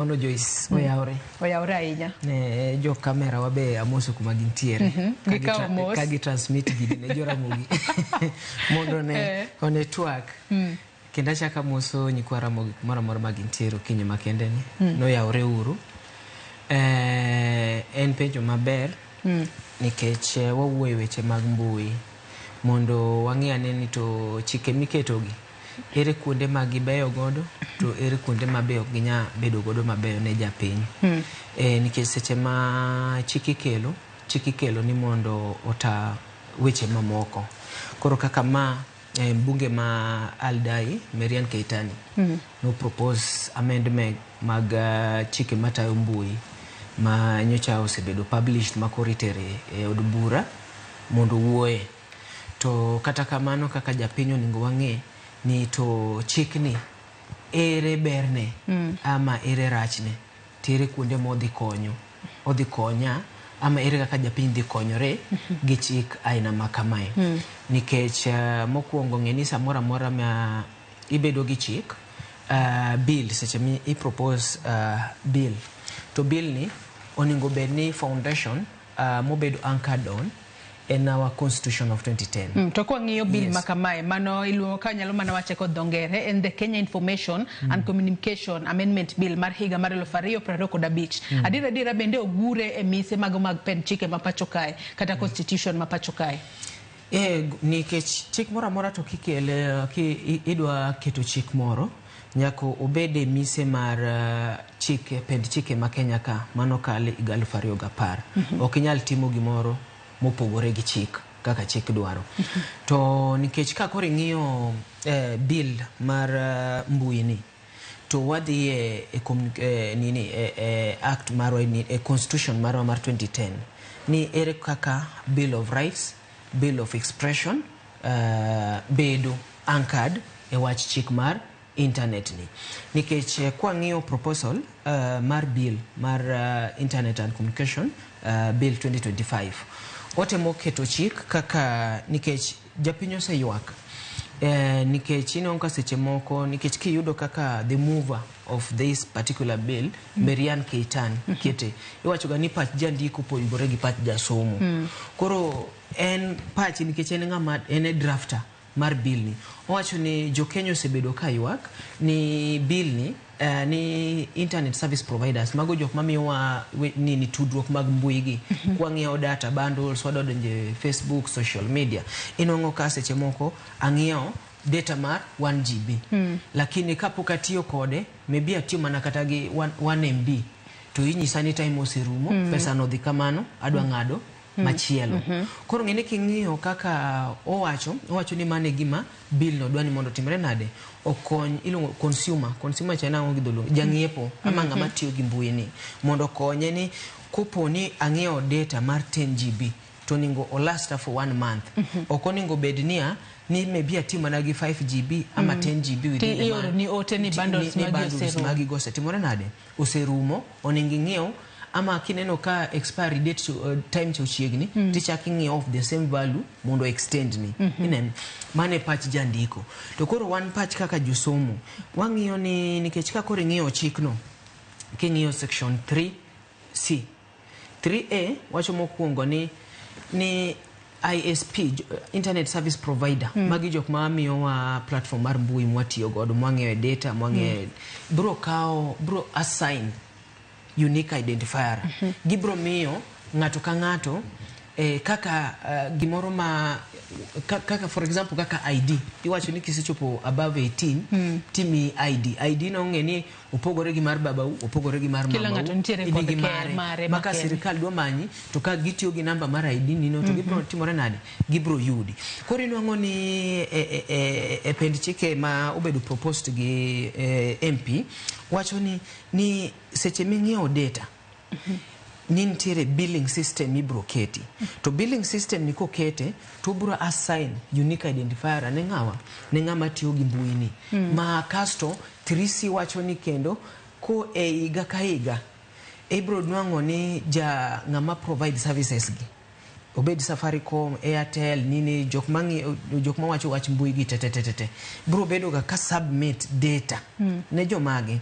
Ono Joyce, oyawre. Oyawre ahinya. Ne jo kamera wabe amoso kuma gintiere. Ka Gikawo mos. Ka gi transmit gini ne joramogi mondo ne one twak. Kendo achako amoso nyikwa Ramogi kumoro amora ma gintiere okinyi makende ni. Noyawre uru. En penjo maber nikech wawuoyo e weche mag mbui mondo wang'i ane ni to chike miketogi ere kuonde ma gibeyo godo to ere kuonde ma be ok ginya bedo godo mabeyo ne japiny. Nikech seche ma chik ikelo, chik ikelo ni mondo ota weche mamoko. Koro kaka ma mbunge ma Aldai, Marianne Keitany, no propose amendment mag chike matayo mbui ma nyocha osebedo published ma koro itere e od bura mondo owuoye. To kata kamano kaka japiny onego wang'e ni to chikni ere berne ama ere rachne to ere kuonde modhi konyo odhi konya ama ere kaka japiny dhi konyore gi chik aina ma kamae. Nikech mokwongo ng'e ni samoro amora ma ibedo gi chik, bill, seche mi i propose bill, to bill ni onego bed ni foundation mobedo anchored on en our constitution of 2010. To kwang'iyo bill ma kamae, mano iluongo ka nyalo mana wache kod dho ngere, en the Kenya Information and Communication Amendment Bill mar higa mar 2025. Adier adiera bende ogure e mise mago mag pend chike ma pacho kae kata constitution ma pacho kae? Nikech chik moro amora to kikele ki idwa keto chik moro nyaka obed e mise mar chike pend chike ma Kenya ka mano kal higa 2010. Ok inyal timo gimoro mopogore gi chik kaka chik dwaro. To nikech ka koro ing'iyo bill mar mbui ni to wadhi e nini e act marwa e constitution marwa mar 2010 ni ere kaka Bill of Rights, Bill of Expression bedo anchored e wach chik mar internet ni. Nikech kwang'iyo proposal mar bill mar Internet and Communication Bill 2025, otemo keto chik kaka nikech japiny oseywak nikech ineno ka seche moko nikech kiyudo kaka the mover of this particular bill, Marianne Keitany, kete iwacho ga ni pach jandiko opogore gi pach jasomo. Koro en pache nikech en ng'ama en e drafter mar bill ni, owacho ni jo Kenya osebedo ka ywak ni bill ni ni internet service providers, mago jok mamiyowa nini tudruok mag mbui gi, kwang'iewo data bundles, wadwa donjo e Facebook, social media, inwang'o ka seche moko ang'iewo data mar 1 GB, lakini kapok atiyo kode, maybe atiyo mana kata gi 1 MB, to inyisa ni time oserumo, pesa no dhi kamano, adwa ng'ado machielo. Koro ng'eni king'iyo kaka owacho ni mano e gima bill no dwa ni mondo otimre nade, okony iluongo consumer. Consumer cha en ang'o gi dholuo? Jang'iepo ama ng'ama tiyo gi mbui ni mondo okonye ni kopo ni ang'iewo data mar 10 GB to onego olasta for one month. Ok onego bed niya ni maybe atiyo mana gi 5 GB ama 10 GB within the ioro month. Ni ote ni bundles ni magi bundles oserumo. Magi go osetimore nade, oserumo, onego ing'iew ama kineno ka expiry date cho, time cha ochiegni, tichak ing'iewo of the same value mondo extend ni. Ineno mano e pach jandiko. To koro wan pach kaka josomo wang'iyo ni nikech ka koro ing'iyo chikno, king'iyo section 3C 3A wacho mokwongo ni ISP, internet service provider, magi jok ma miyowa platform mar mbui mwatiyo godo, mwang'iewe data, mwang'iewe, bro kawo, bro assign unique identifier. Gibro miyo ng'ato ka ng'ato kaka gimoro ma kaka for example kaka ID. Iwacho ni kisechopo above 18 timiyi ID. ID no ng'e ni opogore gi mar babau, opogore gi mar Kila mamau, ng'ato nitiere in kod gi ker mare. Mare Ma ka makende. sirikal dwa manyi to ka gitiyo gi namba mar ID nino to gibro timore nade, gibro yudi. Koro inwang'o ni e pend chike ma obedo proposed gi MP wacho ni seche ming'iewo data ni nitiere billing system ibro keti, to billing system ni kokete to obro assign unique identifier ne ng'awa, ne ng'ama tiyo gi mbui ni. Ma kasto 3C wacho ni kendo ko e higa ka higa ibro nwang'o ni ja ng'ama provide services gi. Obed Safaricom, Airtel, nini, jok mang'i, jok mawacho wach mbui gi te te te te te bro bedo ga ka submit data ne jomagi,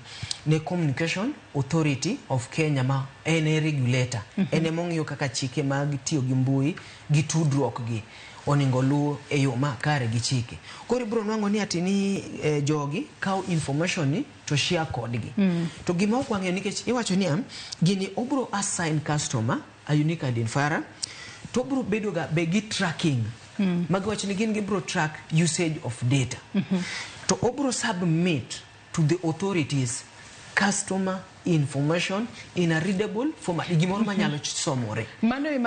ne Communication Authority of Kenya, ma en e regulator, en emong'iyo kaka chike mag tiyo gi mbui gi tudruok gi onego luw e yo makare gi chike. Koro ibiro nwang'o ni ati ni jogi kawo information ni to share kodgi. To gima ok wang'eyo, nikech iwacho niya, gini obro assign customer a unique identifier, to obro bedo ga be gi tracking magiwacho ni gin gibro track usage of data, to obro submit to the authorities customer information in a readable format, gimoro manyalo somore. Mano ema.